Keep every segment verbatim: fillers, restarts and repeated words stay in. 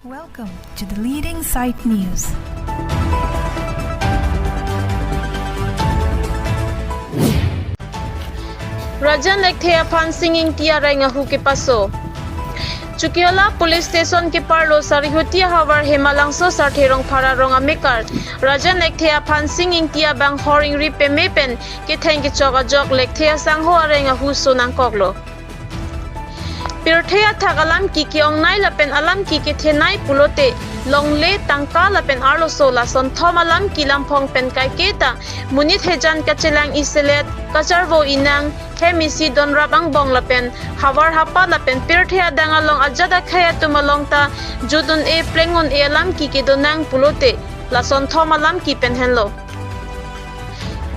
Welcome to the leading site news. Rajan Lekthe aphan Sing Ingti areng ahu kepaso. Chokihola Police Station keparlo Sarihuti ahavar Hemalangso Sarthe Rongphar arong amekar Rajan Lekthe aphan Sing Ingti abang hor ingri peme pen ketheng kechok ajok Lekthe asangho areng ahu so nangkoklo. Pirthe athak alam ki ke-ongnei lapen alam ki kethenei pulote longle, tangka lapen arloso lason thom alam ki lamphong pen kaiketa monit hejan kachelang iselet, kacharvo inang, hem isi donrap angbong lapen havar hapat lapen pirthe adang along ajat akhei atum along ta jut un-e pleng un-e alam ki kedonang pulote lason thom alam ki pen henlo.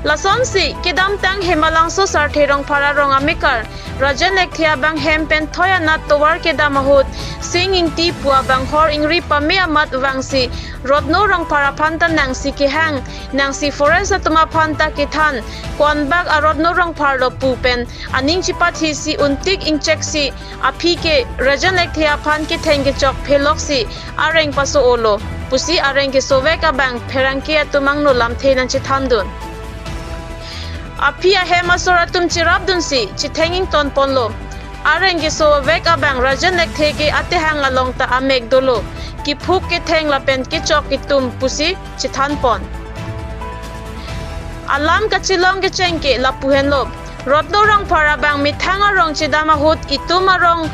Lasonsi kedamtang Hemalangso Sarthe Rongphar arong amekar Rajan Lekthe abang hem pen thoi anat tovar kedam ahut Sing Ingti pu abang hor ingri pame amat vangsi Rotno Rongphar aphan ta nangsi kehang, nangsi forest atum aphan ta kethan, ko-anbak a Rotno Rongphar lo pu pen aning chipathisi untik ingcheksi aphi ke Rajan Lekthe aphan ketheng kechok pheloksi areng paso-olo pusi areng kesovek abang pherangke atum angno lamthe nangchethandun. Aphi ahem asor atum cherapdunsi chetheng ingtonponlo. Areng kesovek abang Rajan Lekthe ke atehang along ta amek dolo, kiphuk ketheng lapen kechok kitum pusi chethanpon. Alam kachelong kecheng ke lapu henlo. Rotno Rongphar abang methang arong chedam ahut itum arong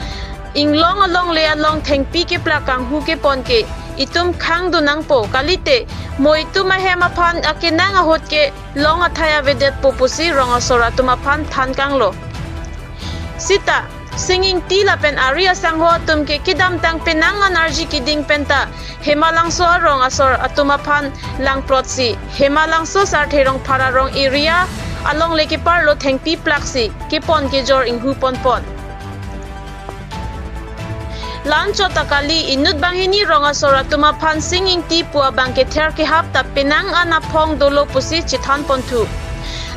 inglong alongle along thengpi keplak kanghu kepon ke itum khangdun nangpo, kalite mo itum ahem aphan akenang ahut ke long athai avedetpo pusi rong asor atum aphan than kanglo. Sita Sing Ingti lapen ari asangho atum ke kedamtang penang an arji keding penta Hemalangso arong asor atum aphan langplotsi Hemalangso Sarthe Rongphar arong area alongle keparlo thengpi plaksi kepon kejor inghu ponpon. La-anchot ta kali, inut banghini rong asor atum aphan Sing Ingti pu abang kether kehap ta penang an aphong dolo pusi chethanponthu.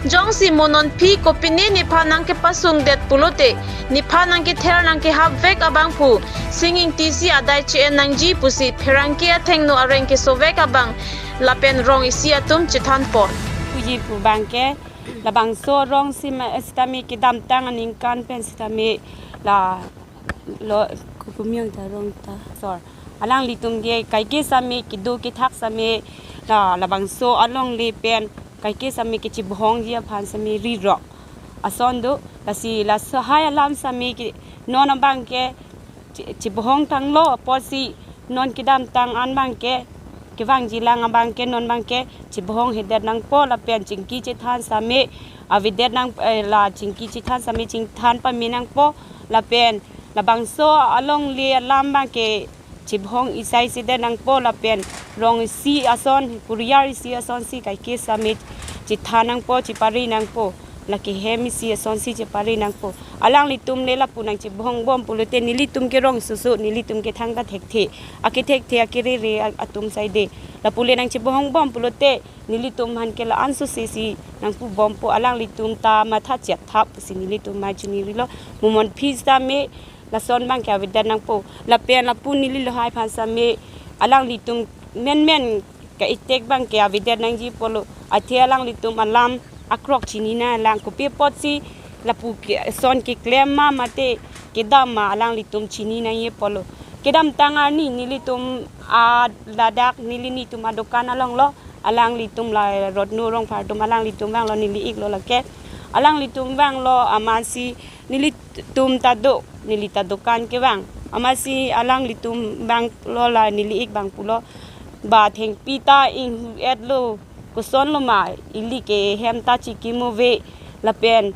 Jongsi mo non aphi kopine nephan nangkepasungdet pulote nephan nangkether nangkehapvek abang pu Sing Ingti si adai che-en nangji pusi pherangke athengno areng kesovek abang lapen rong isi atum chethanpon. Puji pu abang ke labangso arong si ma sitame kedamtang aningkan pen sitame la lo kukumiang ta rong ta sor alanglitum ke kaike same kedo kethak same la labangso alongle pen kaike same kechibhongji aphan same rirok ason do. Lasi la sahai alam same ke non abang ke che-, chibhong tanglo apotsi non kedamtang an abang ke kevangji lang abang ke non abang ke chibhong hedet nangpo lapen chingki chethan same avedet nang, eh, la chingki chethan same chingthan pame nangpo lapen labangso alongle alam abang ke chibhong isai sedet nangpo lapen rong isi ason kuriar isi ason si kaike same chethan nangpo chepari nangpo. Lake hem isi ason si chepari nangpo. Alanglitum le lapu nangchibhongbom pulote nelitum ke rong susu, nelitum ke thangta thekthe. Akethekthe akerere a-, atum saide. Lapu le nangchibhongbom pulote nelitum aphan ke la-an susi si nangpubompo, alanglitum ta matha chetthap si nelitum ma chinirilo. Mo non aphi sitame lason abang ke avedet nangpo. Lapen lapu neli lahai aphan same alanglitum menmen ka-itek abang ke avedet nangji pulo. Athe alanglitum alam akrok chinine lang, kopi apotsi lapu ke ason keklem ma mate kedam ma alanglitum chinine ye pulo. Kedamtang arni nelitum a ladak neli netum adokan along lo, alanglitum la Rotno Rongphar atum alanglitum vanglo, neli iklo lake. Alanglitum vanglo amatsi nelitum ta do, neli ta dokan kevang. Amatsi alanglitum vanglo la neli ik abang pulo, ba thengpi ta inghu-etlo, kosonlo ma ili ke hem ta chikim ave lapen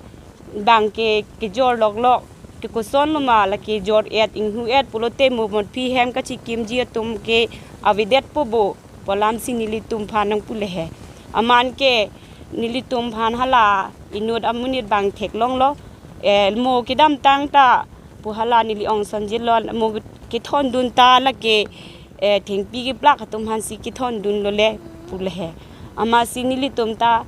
bang ke kejor loklok, ke kosonlo ma lake jor-et inghu-et pulote mo non aphi hem kachikimji atum ke avedetpo bo pu alam si nelitum aphan nangpu le he. Amat ke nelitum aphan hala inut amonit abang theklonglo. Eh, mo kedamtang ta pu hala neli ong sonjilo, mo kethondun ta lake, eh, thengpi keplak atum aphan si kethondunlo le pu le he. Amatsi nelitum ta,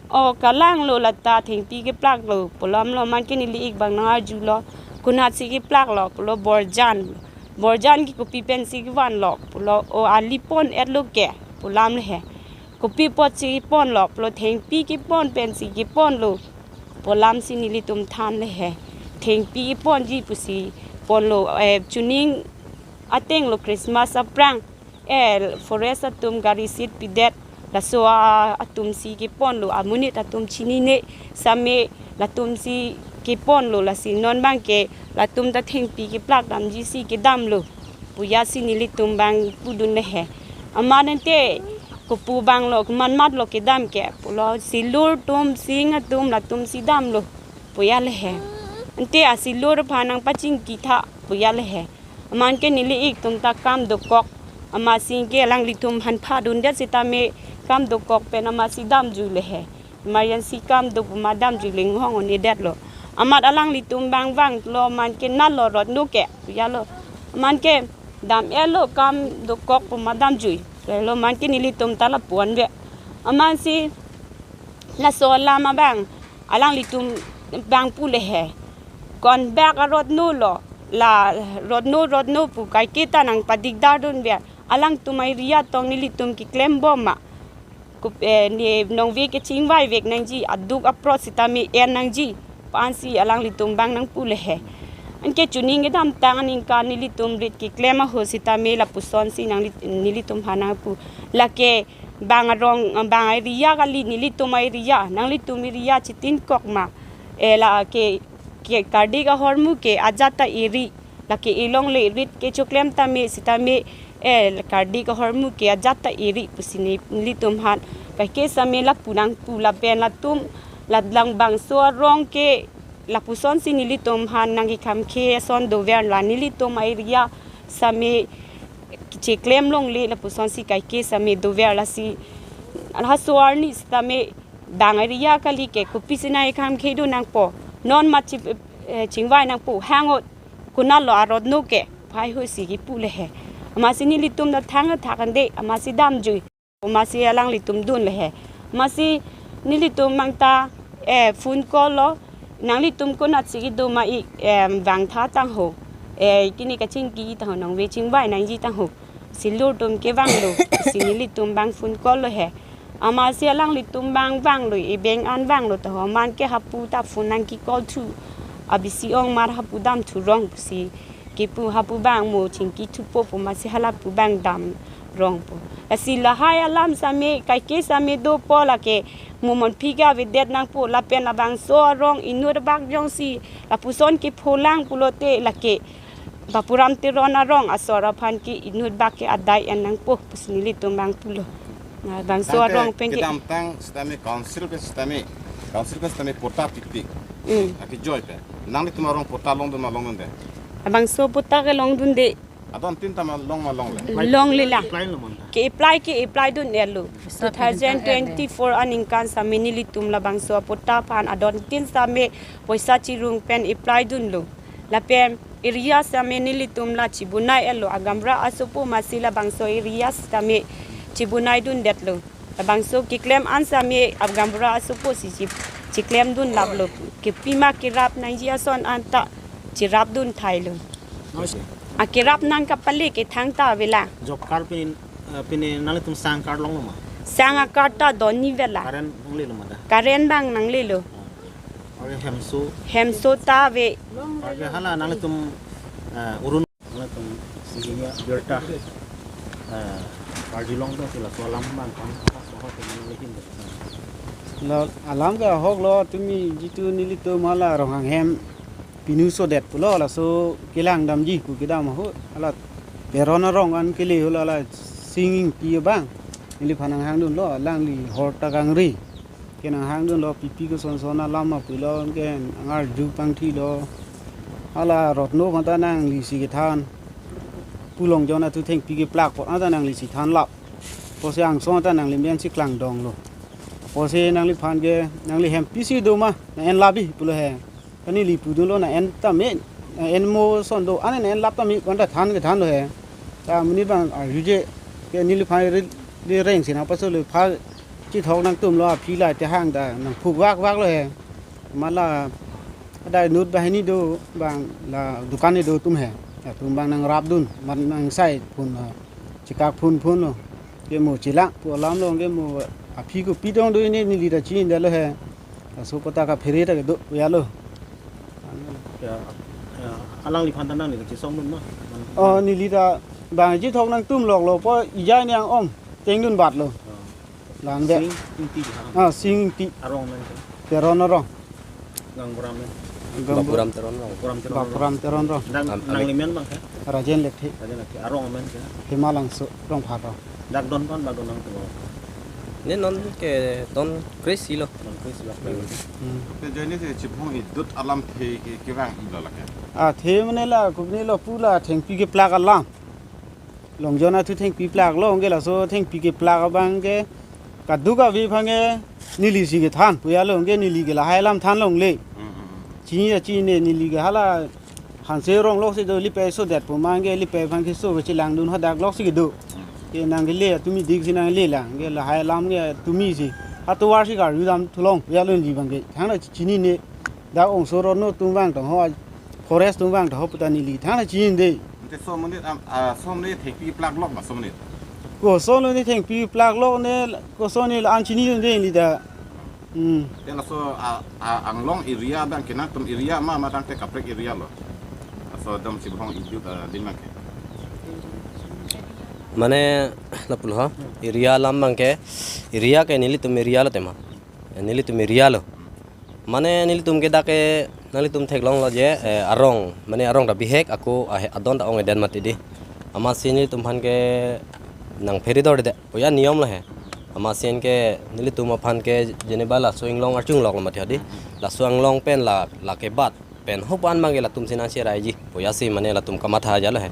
o kalanglo lata thengpi keplaklo pulo, amat ke neli ik abang nang-arjulo, konatsi keplaklo pulo, Borjan. Borjan ke kopi pensi kevanlo pulo, o ali pon-etlo ke pu alam le he. Kopi apotsi ponlo pulo, thengpi kepon pensi keponlo pu alamsi nelitum than le he. Thengpi keponji pusi ponlo, eh, chuning atenglo Christmas aphrang, eh, forest atum gari seat pidet, laso a-, atumsi keponlo, amonit atum chinine same latumsi keponlo, lasi non abang ke latum ta thengpi keplak damjisi kedamlo pu jasi nelitum abang pudun le he. Amat ante kopu abanglo, komat matlo kedam ke pulo, silur atum, sing atum latumsi damlo pu ja le he. Ante asilur aphan nangpachingki tha pu ja le he. Amat ke neli-ik atum ta kam dokok, amatsi ke alanglitum aphan phadundet sitame kam dokok pen amatsi damjui le he. Emergency kam do pu amat damjui le, ngonghong un-edetlo. Amat alanglitum abang vanglo, amat ke natlo rotno ke pu jalo. Amat ke dam-etlo, kam dokok pu amat damjui lo, amat ke nelitum ta lapu-an ve. Amatsi laso alam abang alanglitum abang pu le he. Konbak arotno lo, la rotno rotno pu kaike ta nangpadikdar dunver. Alangtum a-area tong nelitum keklem bom ma, kup, eh, ne nongve kechingvai vek nangji, aduk aprot sitame en nangji pu ansi alanglitum abang nangpu le he. Anke chuning kedamtang aningkan nelitum rit keklem ahut sitame lapusonsi nangli-, nelitum aphan nangpu. Lake bang arong, bang area kali, nelitum area, nanglitum area chitinkok ma. Eh, lake, ke kardik ahormu ke ajat ta eri, lake ilongle rit kechoklem tame sitame, eh, kardik ahormu ke ajat ta eri pusi ne-, nelitum aphan kaike same lapu nangpu lapen latum la-, labangso arong ke lapusonsi nelitum aphan nangkekhamkhe ason dover, la nelitum area same cheklem longle lapusonsi kaike same dover, lasi laso arni sitame bang area kali ke kopisi nangkekhamkhe dun nangpo, non amat chi-, eh, chingvai nangpo, hangot konatlo arotno ke pu hai husi kepu le he. Amatsi nelitum ta thang thak ande, amatsi damjui, amatsi alanglitum dun le he. Amatsi nelitum abang ta, eh, phone call lo, nanglitum konatsi kedo ma-ik, em, vangtha tangho, eh, kini kachingki tangho, nongve chingvai nangji tangho, silur atum kevanglo pusi nelitum abang phone call lo he. Amatsi alanglitum abang vanglo, ebeng an vanglo ta ho, amat ke hapu ta phone nangke-call thu, abisi ong amat hapu damthu rong pusi kepu, hapu abang mo chingki thupo pu, amatsi halapu abang dam rongpo. Lasi lahai alam same, kaike same dopo, lake mo monphi ke avedet nangpo, lapen labangso arong inut abak jongsi lapuson kepholang pulote lake Bapuram Teron arong asor aphan ke inut bak ke adai en nangpo pusi nelitum abang pulo. Na bangso Tangte arong pen ke kedamtang sitame council pen sitame, council pen sitame patta pikpik. Hmm. Akejoi pen. Nanglitum arong patta longdun ma longdunde? Abangso patta ke longdunde. Adon tin tama long ma longle? Longle la. Apply lo manta. Ke-apply ke-apply dun-etlo. Two thousand twenty-four aningkan same nelitum labangso patta aphan adon tin same poisa chirung pen apply dunlo. Lapen area same nelitum la chibunai-etlo, agaonbura asopo amatsi labangso area same chibunai dundetlo. Labangso keklem an same agaonbura asopo si chi-, chiklem dun laplo. Kepima kerap nangji ason anta chirap dun thailo. Akerap nangkapale ke thangta avela. Job card pini, eh, pini nanglitum sang card longlo ma? Sang a-card ta donni avela. Current nanglelo ma da? Current abang nanglelo. Ore hemso? Hemso ta ave. Ore hala nanglitum, eh, urun nanglitum sigi-nia birta, eh, karjulong tong sila so alam abang kan, apa soho teman nangli hin. La alam ke ahok lo, tumi jitu nelitum hala Ronghang hem pinu sodet pulo, laso kelang damji pu kedam ahut, hala Teron arong an kele hula la singing pi abang neliphan nanghang dunlo, alangli hor ta kangri. Ke nanghang dunlo, pipi koson son alam ma pulo, ke nangarju pangthilo. Hala Rotno mata nanglisi kethan pu Longjon atu thengpi keplak apot anta nanglisi thanlap. Apotsi angsong anta nangli mensi klangdonglo. Apotsi nangliphan ke, nangli hem pisi do ma, na-en labi pulo he. Kani li pudunlo, na-en tame, na-en mo ason do, ane na-en lap tame, anta than kethanlo he. Ta amonit abang arjuje, ke neliphan ri, ri reng si nangpaso le pha chithok nangtumlo, aphi la tehang ta nangphuk vak vaklo he. Mala ada inut banghini do, bang la dukan do atum he. Atum bang nangrapdun, man nangsai phun, ah, chekak phun phun lo. Ke mo chilak pu alam lo, ke mo aphi kopi dong do ini neli ta chinidetlo he. Laso pata kaphere ta kedo ya lo. Ya, ya, alangliphan ta nangli kachesongdun ma? Oh, neli ta bang chethok nangtum loklo po ijai ni ang-ong tengdun bat lo. Oh. Langde. Sing Ingti ha. Ah, Sing Ingti. Arong amen ke? Teron arong. Gangburam amen? Gambu- Bapuram Teron arong. Bapuram Teron. Bapuram Teron arong. Nang, Am-, nangli amen bang ke? Rajen Lekthe. Rajen Lekthe. Arong amen ke? Hemalangso, Rongphar arong. Dak don pan ba don nangtum? Ne non ke don kre-isi lo. Don kre-isi lo. Hmm. Te joine se chibhong idut alam the ke kevang ilo lake. Ah, the mane la, kubni lo pu la thengpi keplak alam. Longjon athu thengpi plak lo, anke laso thengpi keplak abang ke kadokave aphan ke neli si kethan pu ya lo, anke neli ke lahai alam than longle. Mm, mm, mm. Chini ya chini neli ke hala hanse rong lok si do, lipe sodet pu ma anke lipe aphan keso kechelangdun hadak lok si kedo. Mm. Ke nang kele tumi dik si nang le lang, anke lahai alam ke tumi si. Atovar si karju dam thu long pu ya lo neli abang ke. Thangta chinine, dak ongso ronno atum vang tong ho, forest atum vang tong ho puta neli thangta chinine. Ante so monit am, ah, so monit thengpi plak lok ma so monit? Ko so monit thengpi plak lok ne, ko so ne la-an chinine neli ta. Hmm. Te laso, ah, ah, Anglong area abang ke nangtum area ma, ma tangte kaprek area lo? Laso dam chibhong idut, ah, adim abang ke. Mane lapulo ha, area alam abang ke, area ke nelitum area lo tema. Nelitum area lo. Mane nelitum ke dak ke nanglitum theklonglo je, eh, arong, mane arong ta bihek ako ahe adon ta ong-edet mati di. Amatsi nelitum aphan ke nangphere dorde pu ya niyom lo he. Amatsi anke nelitum aphan ke jeneba laso inglong archung lok lo mati hadi. Laso inglong pen la, la kebat pen hopan abang ke latum si nangcheraiji pu ya si mane latum kamatha ja lo he.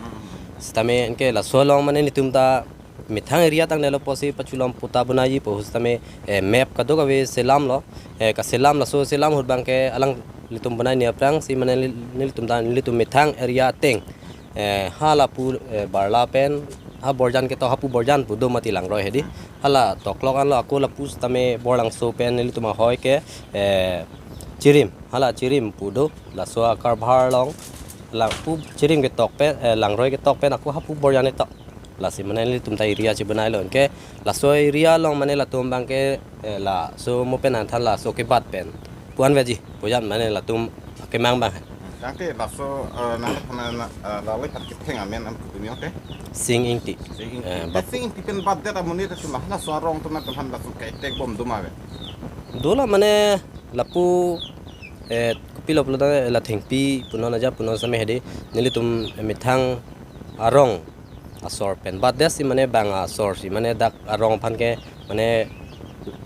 Sitame anke laso along mane nelitum ta methang area tangdetlo pusi pachulom puta bonaiji pu sitame, eh, map kadokave selamlo, eh, kaselam laso selam ahut abang ke alanglitum bonai ni aphrangsi mane neli-, nelitum ta nelitum methang area ateng, eh, ha lapu, eh, Barla pen ha Borjan ketok hapu Borjan pu do mati Langroi hedi. Hala toklok anlo ako lapu sitame Borlangso pen nelitum ahoi ke, eh, Chirim, hala Chirim pu do laso akarbhar along lapu Chirim ketok pen, eh, Langroi ketok pen ako hapu Borjan ketok. Lasi mane nelitum ta area chibonai lo anke laso area along mane latum abang ke, eh, laso mo pen nangthan laso kebat pen pu-an veji pu ya mane latum kemang abang. Tangte laso, eh, nang, nang, nang, eh, lalai pat ketheng amen am kutumio te? Sing Ingti. Sing Ingti. Eh, te bap- Sing Ingti pen batdet amonit atum laso arong atum nangtum aphan laso kaitek bom do ma ave? Dola mane lapu, eh, kopilo pulo ta la thengpi punon aja punon sitame hedi nelitum methang arong asor pen batdet si mane bang asor si mane dak arong aphan ke mane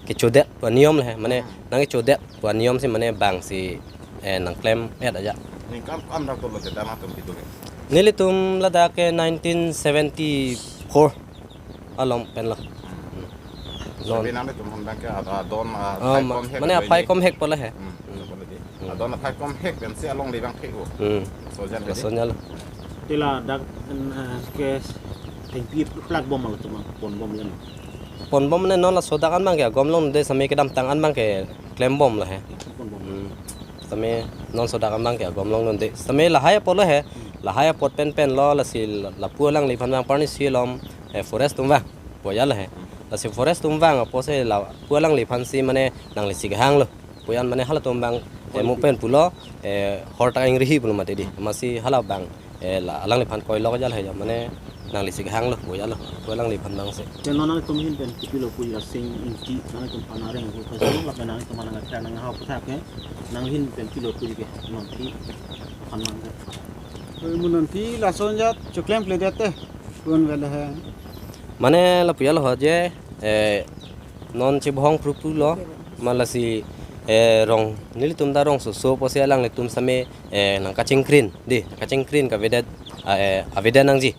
kechodet pu aniyom le he, mane nangkechodet pu aniyom si mane bang si, eh, nangklem-et aja. Ningkan ko-an dak dolo je dam atum kedo ke? Nelitum ladak ke nineteen seventy-four along pen lo. Hmm. Non. Sabi nanglitum aphan abang ke ada adon, ah, Oh, aphai ma-, kom hek mane aphai kom hek pu le he. Hmm. Hmm. Adon aphai kom hek pensi alongle abang thek-o. Hmm. Laso jan laso jan lo. Te ladak, eh, ke thengpi plak bom latum pon bom le. Pon bom le non laso dak an abang ke agom longde sitame kedamtang an abang ke klem bom lo he. Pon bom. Hmm. Sitame non laso dak an abang ke agom longde. Sitame lahai apot lo he. Hmm. Lahai apot pen pen lo lasi la-, lapu alangliphan abang parni si lom, eh, forest atum abang pu ya lo he. Hmm. Lasi forest atum abang apotsi lapu alangliphan si mane nangli si kehang lo pu ya mane halatum abang, eh, mo pen pulo, eh, hor ta ingrihi pulo mati di. Amatsi hala abang, eh, la alangliphan koilok ja le ya mane nangli si kehang lo pu ya lo. Pu alangliphan abang si. Te non nangtum ahin pen kopilo pu ya Sing Ingti nangtum aphan areng pu pha lapen nangtum aphan nangkethak nanghau aphuthak ke nangli ahin pen pilo pu ke non thi aphan mang ke. Oi, mo non thi lason jat choklemkledet te. Kun vele he. Mane lapu ya lo ho je, eh, non chibhong phru phru lo, ma lasi, eh, rong, nelitum ta rongsoso pusi alanglitum sitame, eh, nangkachingkrin, di, kachingkrin kavedet, ah, eh, avedet nangji.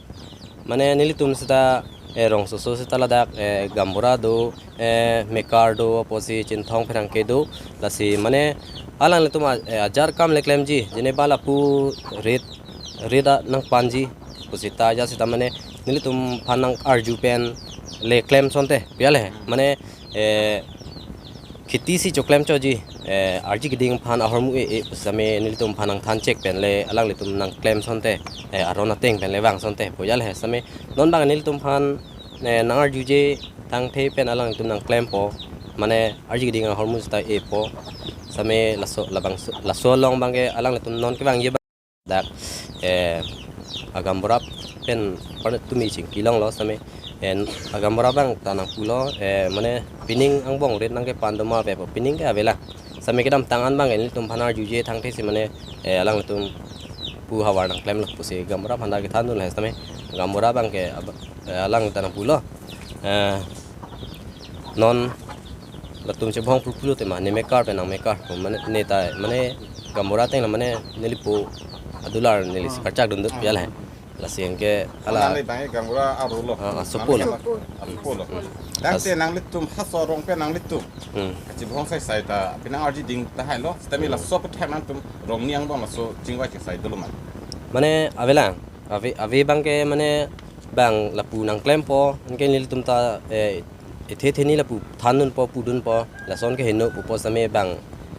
Mane nelitum seta, eh, rongsoso seta ladak, eh, Gaonbura do, eh, Mekar do, apotsi Chinthong Pherangke do, lasi mane alanglitum a-, eh, ajar kam le klemji, jeneba lapu rit, rit a nangpanji, pu seta, ja seta mane nelitum aphan nang-arju pen le klem asonte, pu ya le, mane, eh, kheti si choklem choji, eh, arji keding aphan ahormu e-e pu sitame nelitum aphan nangthan chek pen le alanglitum nangklem asonte, eh, aron ateng pen le vang asonte pu ya le he. Sitame non abang nelitum aphan, eh, nang-arjuje thangthe pen alanglitum nangklempo, mane arji keding ahormu seta e-epo. Sitame laso labangso, laso along abangke alanglitum non kevangji abang dak, eh, agaonbura pen parne tumi chingki longlo sitame, eh, agaonbura abang ta nangpulo, eh, mane pining angbong rit nangkepan do ma avepo, pining ke avelang. Sitame kedamtang an abangke nelitum aphan arjuje thangthe si mane, eh, alanglitum pu havar nangklemlo pusi gaonbura aphan ta kethandun le sitame gaonbura abangke ab-, eh, alang ta nangpulo, eh, non latum chebohong pulpul te ma ne mekar pen nang mekar pu mane ne ta mane gaonbura ateng la mane nelipo adular neli si karchak dun do ya le he. Lasi anke ala Nangli bang gaonbura arlo. Ah, ah, sopo lo. Nangli sopo. Ah, sopo lo. Hmm. Tangte nanglitum halaso arong pen nanglitum. Hmm. Kachebohong sai sai ta penang arji ding tahai lo. Sitame Hmm. laso aputhak nangtum arong ni angbong laso chingvai chesai dolo ma? Mane avelang. Ave, ave abangke mane bang lapu nangklempo, anke nelitum ta, eh, ethe theni lapu thandunpo, pudunpo, lason ke heno pupo sitame bang,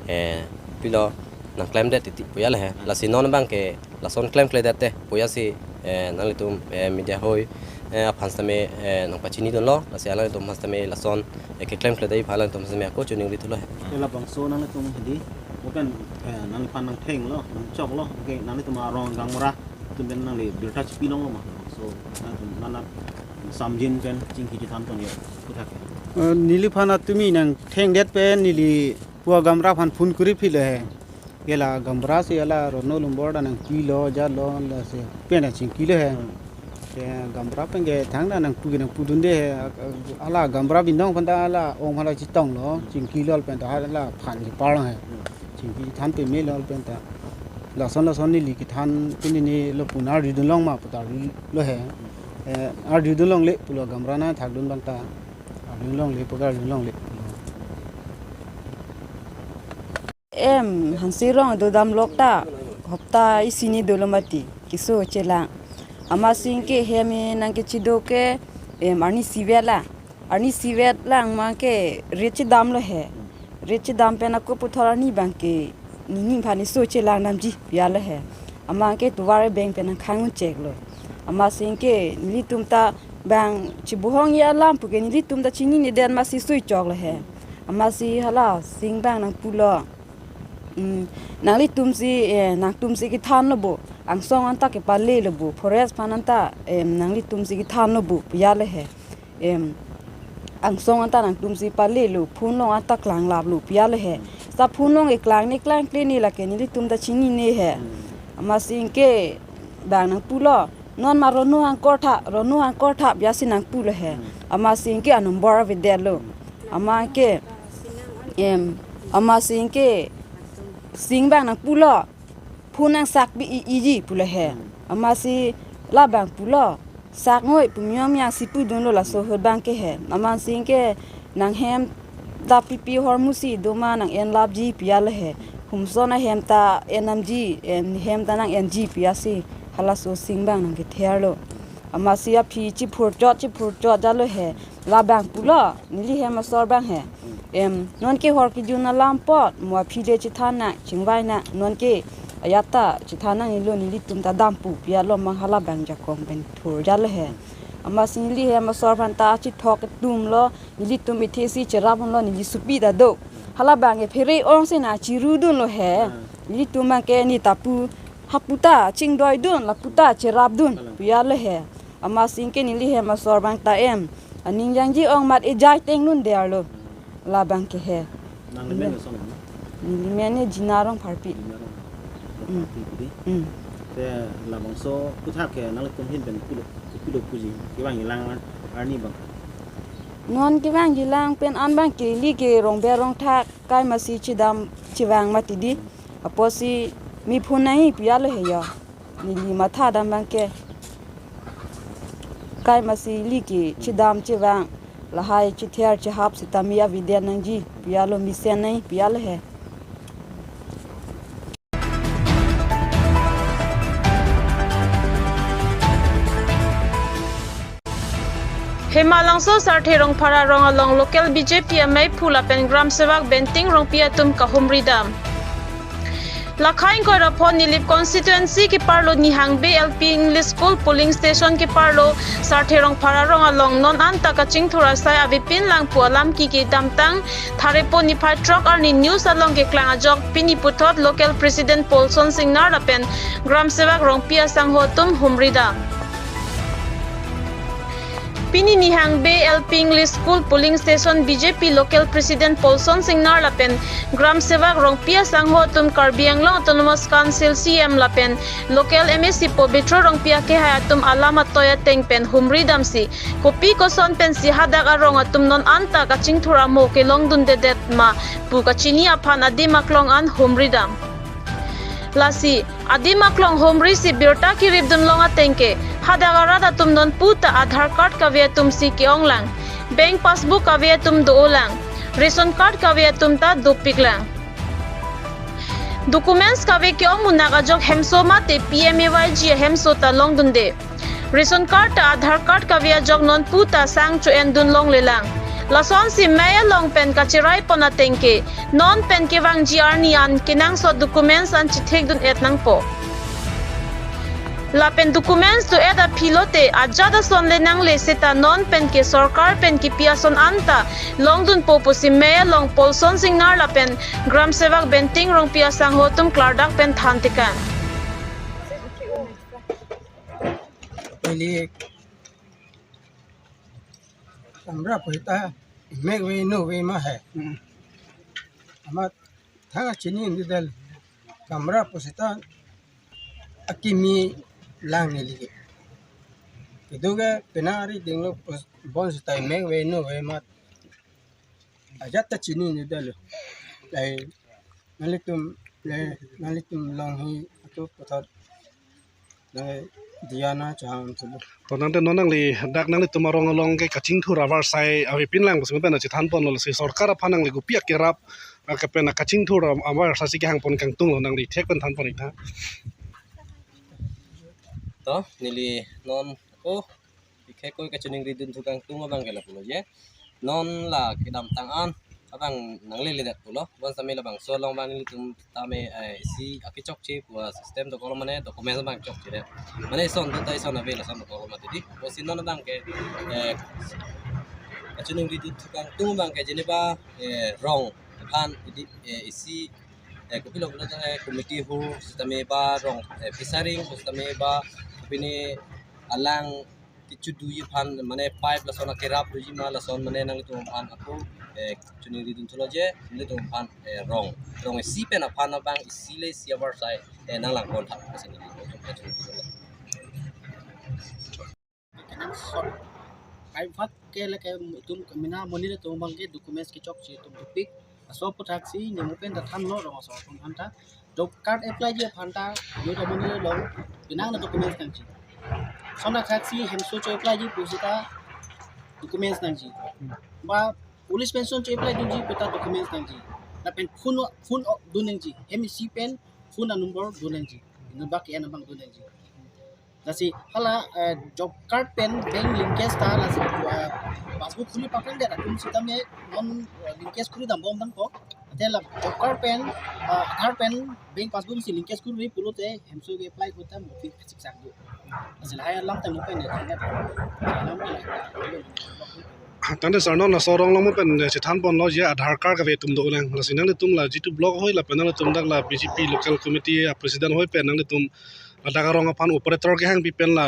eh, pilo nangklemdet titi pu ya le he. Lasi non abangke lason klemkledet te pu ya si, eh, nanglitum, eh, media hoi, eh, aphan sitame, eh, nangpachinidunlo, lasi alanglitum aphan sitame lason, eh, keklemkledet aphan alanglitum sitame ako choningri thulo he. Ke labangso nanglitum hedi, open, eh, nangliphan nangthenglo, nangchoklo, oke, nanglitum arong gaonbura atum pen nangli birta chipi longlo ma? So, nangtum nanat samjin pen chingki chethan pon yo, aputhak ke. Eh, neliphan atumi nangthengdet pen neli pu agaonbura aphan phone kuri philo he. Ke la gaonbura si ala Rono Lumbor ta nangpilo, jalo, lasi pen ta chingkilo he. Hmm. Ke gaonbura pen ke thangta nangpu ke nangpudunde he. Ala gaonbura bindong aphan ta ala ong aphan ta chetonglo, chingkilo pen ta hala aphan cheparlo he. Hmm. Chingki than pemelo pen ta. Lason lason neli kethan pini ne lapu nang arjudun long ma pu ta arjulo he. Eh, arjudun longle pulo gaonbura nangthakdun abang ta. Arjudun longle pu ke arjudun longle. Em, Hanse Rong do damlok ta, hopta isi hini dolo mati, keso chelang. Amatsi anke hem nangkechedo ke, em, arni isivet lang. Arni isivet lang abangke rit chedamlo he. Rit chedam pen ako puthot arni abangke nening aphan keso chelang damji pu ya le he. Amatsi anke tovar bank pen nangkhang un cheklo. Amatsi anke nelitum ta bang chebohongji alam puke nelitum ta chinine det amatsi sui choklo he. Amatsi hala sing abang nangpulo. Hmm, nanglitum si, eh, nangtum si kethanlo bo. Angsong anta kepalelo bo. Forest aphan anta, em, nanglitum si kethanlo bo pu ya le he. Em, angsong anta nangtum si palelo. Phone along anta klanglaplo pu ya le he. Sa phone along keklang ne klangkle ne lake nelitum ta chinine he. Amatsi anke bang nangpulo. Non ma Rono angkor tha, Rono angkor tha pu ya si nangpulo he. Amatsi anke anumber avedetlo. Amatsi anke, em, amatsi anke sing abang nangpulo. Phone nangsak pi i-iji pulo he. Amatsi labang pulo. Sak ngoi pu miyong miyang si pudunlo laso ahut abangke he. Amatsi anke nanghem ta pipi ahormu si doma nang-enlapji pu ya le he. Humson ahem ta en-amji, em, hem ta nang-enji pu ya si halaso sing abang nangketherlo. Amatsi aphi chiphurchot, chiphurchot jalo he. Labang pulo, neli hem asor abang he. Em, nonke hor kejun alam apot, mo aphi le chethan nang, chingvai nang, nonke ajat ta chethan nangnelo nelitum ta dampo pu ya lo abang hala abang jakong pen thur jalo he. Amatsi neli hem asor aphan ta chethok ketumlo, nelitum ithe si cherap unlo, neli sopi ta do. Hala abangke phere ong si nangchirudunlo he. Nelitum abangke ne ta pu hapu ta chingdoidun, lapu ta cherapdun pu ya le he. Amatsi anke neli hem asor abang ta em. Aning jangji ong amat ejai tenglun derlo. Labangke he. Nangli men ke son ma? Neli men ke Jina Rongpharpi. Jina Rong. Mm. Rongpharpi pu di. Mm. Te labangso aputhak ke nanglitum ahin pen pulo, pulo puji. Kevangji lang arni abang. Non kevangji lang pen an abangke neli ke rongber rongthak kai masi chedam chevang mati di. Apotsi me phone nangji pu ya le he ya. Neli matha dam abangke kai masi neli ke chedam chevang lahai chether chehap sitame avedet nangji pu ya lo, mesen nangji pu ya le he. Hemalangso Sarthe Rongphar arong along local B J P amei phu lapen Gram Sevak Benting Rongpi atum kahumri dam. Lakhai ingkoi ra pho Nilip constituency keparlo Nihangbe L P English School polling station keparlo Sarthe Rongphar arong along non anta kachingthur asai avepin lang pu alam kiki damtang Tharepo niphai throk arni news along keklang ajok pini puthot local president Paulson Singnar lapen Gram Sevak Rongpi asangho atum humri dam. Pini Nihangbe L P English School polling station B J P local president Paulson Singnar lapen Gram Sevak Rongpi asangho atum Karbi Anglong Autonomous Council C M lapen local M A C Pobitro Rongpi akehai atum alam atoi ateng pen humri damsi kopi koson pensi hadak arong atum non anta kachingthur amo kelongdundedet ma pu kachini aphan adim aklong an humri dam. Lasi adim aklong humri si birta kiripdun long ateng ke hadak arat atum non puta Aadhaar card kave atum si ke-ong lang, bank passbook kave atum do-o lang, ration card kave atum ta dopik lang. Documents kave ke-ong munak ajok hemso mate P M A Y G hemso ta longdunde. Ration card ta Aadhaar card kave ajok non puta sang cho-endun longle lang. Lasonsi mei along pen kacherai pon ateng ke non pen kevangji arni an kenangsot documents an chithekdun-et nangpo. Lapen documents do-et aphi lote ajat ason le nangle seta non pen ke sorkar pen kipi ason anta longdunpo pusi mei along Paulson Singnar lapen Gram Sevak Benting Rongpi asangho atum klardak pen than tekang. Pele kamra pu seta mek ve no ve ma hai. Hmm. Amat thang kachini ni del kamra pu seta akimi lang neli ke. Kedo ke penang ari dinglo pus bon seta mek ve no ve ma ajat ta chinine detlo. Lai nanglitum, lai nanglitum long hi ato puthot nang diya nangchehang thulo. To nangte non nangli dak nanglitum arong along ke kachingthur avarsai avepin lang pusi pen chethan ponlo, si sorkar aphan nangli kopi akerap, ah, ke pen kachingthur avarsai si kehang pon kangtung lo, nangli thek pen than pon ik tha. To neli non ako ikhai koi kachiningridun thu kangtung abang ke lapulo je. Non la kedamtang an abang nangleledet pulo. Bonsitame labangso along abang nelitum tame, eh, isi akechokche pu a system dokok mane documents abang chokche det. Mane ison do ta ison ave lason dokok mati di. Pusi non abang ke, eh, kachiningridun thu kangtung abang ke jeneba, eh, rong aphan di, eh, isi, eh, kopilo pulo jang, eh, committee ho sitame ba rong, eh, Fishery ho sitame ba kopine alang kechoduji aphan mane pipe lason akerap doji ma lason mane nanglitum aphan ako, eh, chiningridun thulo je nanglitum aphan, eh, rong, rong isi pen aphan abang isi le isi avarsai, eh, nanglang pon thap pusi neli. Kenangsot. Kaibhat ke lake itum kemena monit atum abang ke documents kechokche atum dopik. Laso aputhaksi nemu pen ta thanlo rong asor atum aphan ta. Job card apply ji aphan ta, yo ta monit along penang na documents nangji. Lason athaksi hemso cho-apply ji pu seta documents nangji. Ba police pension cho-apply dunji pu ta documents nangji. Lapen phone, phone dun nangji. Hem isi pen phone number dun nangji. Ino bak ke-en abang dun nangji. Lasi hala, eh, job card pen bank linkage ta lasi, eh, passbook khuli paklang det atum sitame non, eh, linkage khuli dambom dangpo. Ate la job card pen, eh, Aadhaar pen bank passbook si linkage khuli pulote hemso ke-apply ko ta mo pi siksak do. Lasi lahai alam tang pen ne tang det. Alam pen. Tangte sir non laso arong along mo pen, eh, chethan ponlo je Aadhaar card kave atum do lang. Lasi nanglitum la G two block hoi lapen nanglitum dak la B J P local committee a president hoi pen nanglitum ladak arong aphan operator kehangpi pen la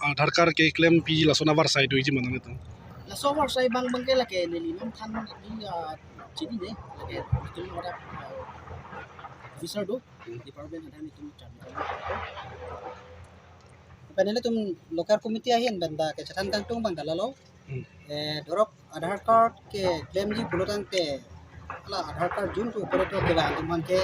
Aadhaar card keklempi lason avarsai doji ma nanglitum? Laso avarsai abang abang ke lake neli non than di, ah, chinine lake itum ada, ah, officer do department ada itum chan. Pen nelitum local committee ahin pen ta kechethan kangtung abang ta lalo. Hmm. Eh, dorok Aadhaar card keklemji pulo tangte hala Aadhaar card jun tu operator kevang atum aphan ke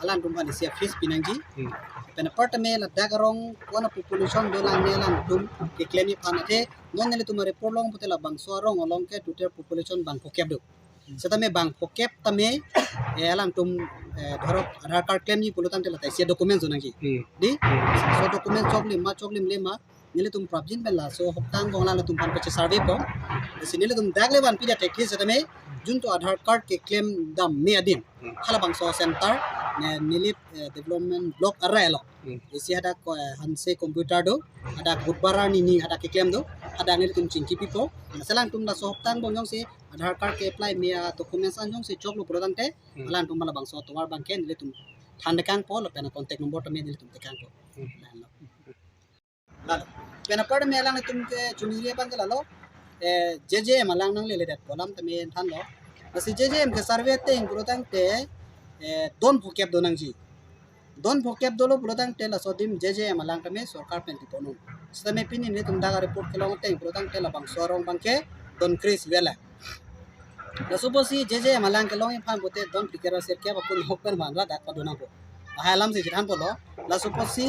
alanglitum aphan isi fees pi nangji. Hmm. Pen apar tame ladak arong ko-an a population dolang ne alanglitum keklemji aphan ate non nelitum a-report along pute labangso arong along ke total population bang phokep do. Setame bang phokep tame, eh, alanglitum, eh, dorok Aadhaar card klemji pulo tangte lata isi documents do nangji. Hmm. Di? Hmm. So documents choklim ma choklimle ma nelitum prapjin pen laso hoktang bong alanglitum aphan kache-survey po. Lasi nelitum dak le vanpi det thekthe setame, juntu Aadhaar card keklem dam me adim, hmm, halabangso center, ne, neli, eh, development block arlo. Hmm. Isi hadak ko, eh, Hanse Computer do, hadak Budbar arni ni hadak keklem do, hadak nelitum chingki pipo. Lasi alangtum laso hopta angbong jongsi Aadhaar card ke-apply me a-documents an jongsi choklo pulo tangte, hmm, alangtum halabangso atovar abangke nelitum than tekangpo, lapen contact number tame nelitum tekangpo. Hmm. Lalo. Lapen apar tame alangtum kechoningri abangke lalo, eh, J J M alang nangleledet pu alam tame thanlo. Lasi J J M ke-survey ateng pulo tangte, eh, don phokep do nangji. Don phokep dolo pulo tangte laso adim J J M alang tame sorkar pen pipon un. Setame pini nelitum dak report kelong ateng pulo tangte labangso arong abangke don kre-isi ave lang. Laso apotsi J J M alang kelongji aphan pute don phlikep ra sirkep akun hok pen vanra dak padonangpo. Lahai alamsi chethanpolo. Laso apotsi,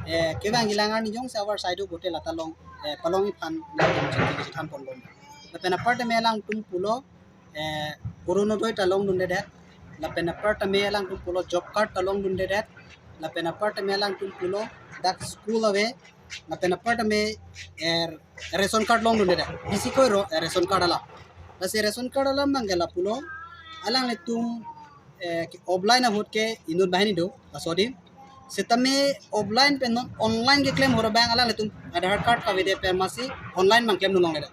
eh, kevangji alang arni jongsi avarsai do pute lata long, eh, palongji aphan nelitum chethanpon bom. Lapen apar tame alangtum pulo, eh, Orunodoi ta longdundedet. Lapen apar tame alangtum pulo job card ta longdundedet. Lapen apar tame alangtum pulo dak school ave. Lapen apar tame, eh, ration card longdundedet. Bisi koi ro, eh, ration card alam. Lasi ration card alam abangke lapulo, alanglitum, eh, ke offline ahut ke inut banghini do, laso adim. Setame offline pen non online keklem ahut abang alanglitum Aadhaar card kavede pen masi online abang klemdun longledet.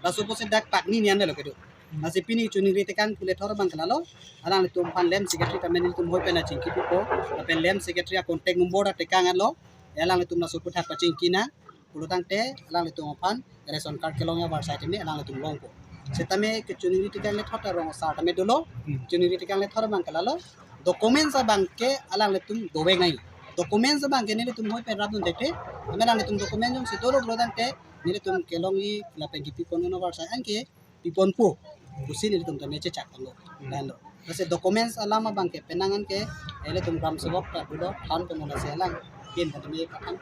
Laso apotsi dak pakni nian lo kedo. Lasi pini choningri tekang pule thor abangke lalo, alanglitum aphan LAMP secretary tame nelitum hoi pen chingki pipo, lapen LAMP secretary a-contact number ta tekang lo, alanglitum laso aphuthak pachingki nang, pulo tangte alanglitum aphan ration card kelongji avarsai tame alanglitum longpo. Setame kechoningri tekang le thor ta rong asar tame dolo, hmm, choningri tekang le thor abangke lalo, documents abangke alanglitum dovek nangji. Documents abangke nelitum hoi pen rapdun thekthe, tame alanglitum document jongsi dolo pulo tangte, nelitum kelongji lapen kepipon un avarsai anke piponpo pusi nelitum tame chechak tanglo. Hmm. Lahenlo. Lasi documents alam abangke penang anke, eh, ilitum gram sebok ta dolo, than pen lasi alang pen tame pathan.